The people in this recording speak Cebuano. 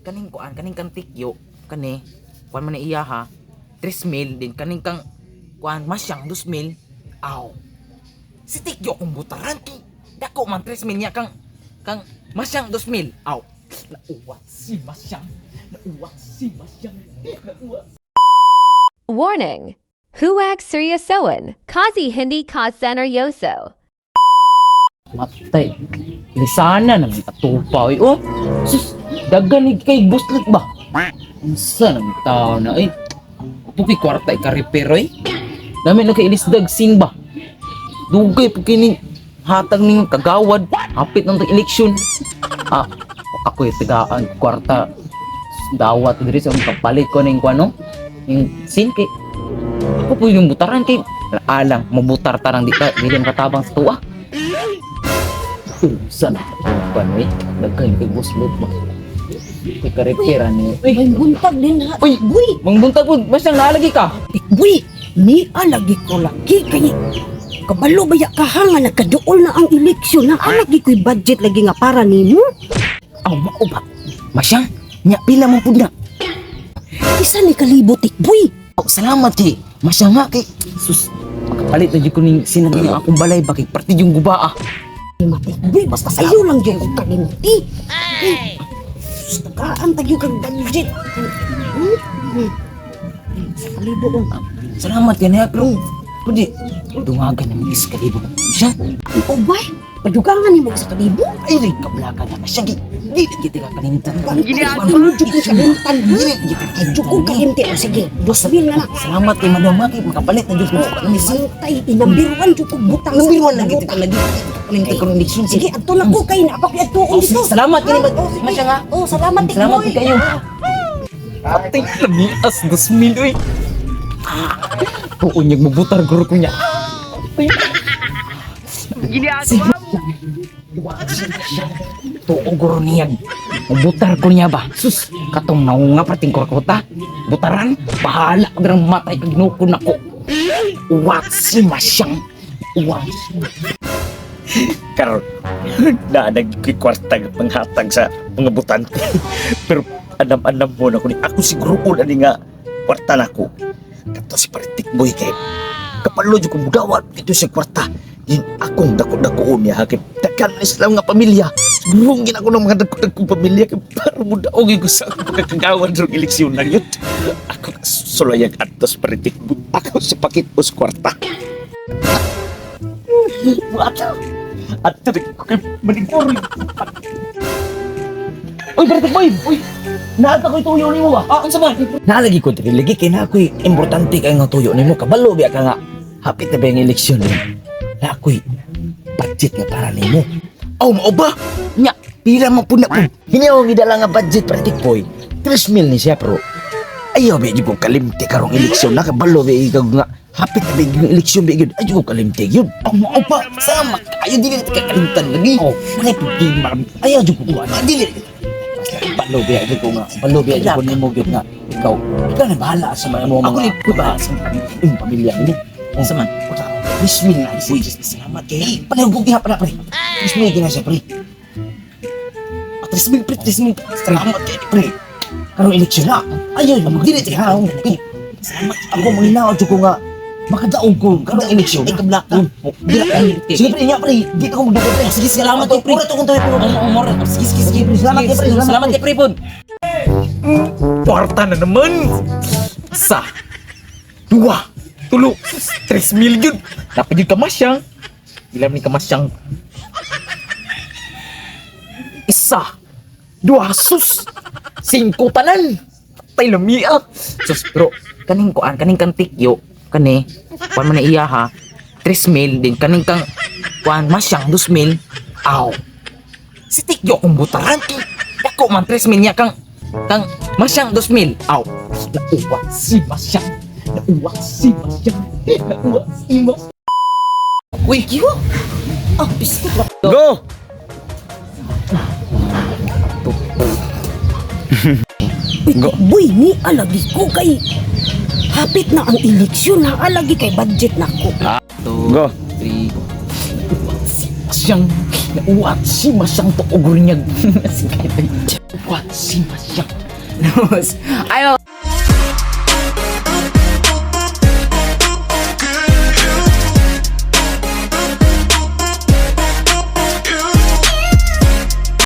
Kaning kuan, kaning kang tikyo, kani, kuan man na iya ha, 3 mil din, kaning kang, kuan, masyang 2 mil, aw. Si tikyo kong butaran, kay, dako man 3 mil niya kang, kang, masyang 2 mil, aw. Nauwa si masyang, nauwa si masyang, nauwa. Warning! Huwag Suryasoan, Kazi Hindi Ka Center Yoso. Matay. Lisana naman atupa oy. Oh, sus, dagan ni kay buslit ba? Unsa nang tao na ay? Puki kwarta ika-repair oy. Dami na kay ilisdag sin ba? Dugay po kini hatag ning kagawad hapit ng eleksyon. Ah, ako yung tagaan kwarta dawat diri sa akong kapalit ko ning kuano. Yung sin kay ako po yung butaran kay alang mabutar tarang di ka dili makatabang sa tuwa. Sana kuan eh daghan kay buslot ba. Kay karepera ni. Uy, May buntag din ha. Uy! Buy! Mangbuntag pud basta naalagi ka. Buy! Ni alagi ko lagi kay kabalo ba ya ka ha nga nagkaduol na ang eleksyon na alagi ko'y budget lagi nga para nimo. Aw mao ba? Masyang nya pila man pud na. Isa ni kalibo tikboy. Aw, salamat kay. Masyang nga kay sus makapalit na jud ko ning sinag nga akong balay ba kay parte yung guba ah. Matikboy basta sayo lang gyud ko kalimti. Ay! Sus, tagaan tayo kag budget. Sa kalibo oh. Salamat kay niya pero pwede dungagan naman is kalibo. Siya O bay, padugangan nimo sa kalibo. ay rin kablakan na siya kay di na kita kakalimtan. Imo jud ko kalimtan. Dili Jud ko kalimti. O sige, 2,000 na lang. Salamat kay Madam Maki makapalit na jud ko ni sin. Bantay, inambiruan jud ko butang. Number one lang kita lagi. Kalimtan ko ng eleksyon. Sige, adto na ko kay na ako adtuon Oh, dito. salamat kay Ah, oh, sige. Masya nga. Oh, salamat Salamat Tikboy. kayo. Atay lamias 2,000 oy. Tuon yung mabutar guro ko niya. Ginagawa mo. Tuo guro niya. Mabutar ko niya ba? Sus, katong naunga prating korkota. Butaran, bahala ka darang matay kag ginukon nako. Uwat si masyang. Uwat. Karon na nagkikwarta nga panghatag sa mga butante. Pero anam-anam mo na ko ni ako siguro na ni nga kwarta na ko. Kato si Paritik Boy kay kapalo jud kong mudawat dito sa kwarta. Yin akong dako-dakoon niya ha, kay daghan na sila nga pamilya. Siguro gin ako ng mga dako-dakong pamilya kay para mudaog ko sa akong pagkakagawan sa eleksyon na yun. Ako sulayag atos Paritik Boy. Ako si Pakit os kwarta. What? At kay maniguro. Uy, Bartek Boy! Uy! Naata ko tuyo nimo ba? Ah, unsa man? Nalagi ko diri lagi kay na ako'y importante kay nga tuyo nimo kabalo biya ka nga hapit na ba ang eleksyon nimo. Na ako'y budget nga para nimo. Aw mao ba? Nya, pila man pud na pud. Hinaw ang gidala nga budget pratik boy. 3 mil ni siya pero ayaw ba jud ko kalimti karong eleksyon na kabalo ba ikaw nga hapit na ba yung eleksyon ba gyud ayaw ko kalimti gyud. Aw mao ba? Sama kayo dili na kalimtan lagi. Oh, mga pagkima ayaw jud ko kuan. Dili balo biya jud ko nga balo biya jud ko nimo gyud nga ikaw ikaw na bahala sa mga mo Ako mga ni bahala sa imong pamilya nimo. Unsa man? Bismillah. Uy, salamat kay. Panahog giha pa na pre. Bismillah gina siya pre. Ah, 3,000 pre, 3,000. Salamat kay pre. Karong eleksyon na. Ayaw, dili ti haong. Salamat. Ako manghinaot jud ko nga makadaog ko karong eleksyon. Ay, kablaka. Sige pre, nya pre. Di ko magdugo pre. Sige, salamat kay pre. Mura to kung tayo pre. Oo, mura. Sige, sige, sige. Salamat kay pre. Salamat kay pre pod. Kwarta na naman. Sa dua, tulo, 3 mil yun. Dapat yun kamasyang. Ilam ni kamasyang. Isa, dua, sus. Singko tanan. Tay lamia. Sus, pero kaning kuan, kaning kang tikyo, kani, kuan man na iya ha. 3 mil din kaning kang kuan masyang 2 mil. Aw. Si tikyo kong butaran kay dako man 3 mil niya kang kang masyang 2 mil. Aw. Nauwa si masyang. Nauwa si masyang. Nauwa si masyang. Uy, Giho. Ah, biskut ba? Go. Boy, ni alagi ko kay hapit na ang eleksyon na alagi kay budget na ko. Two, Go. three, go. Nauwa si masyang. Wat si masyang to og runyag. Sige. Wat si masyang. Ayaw.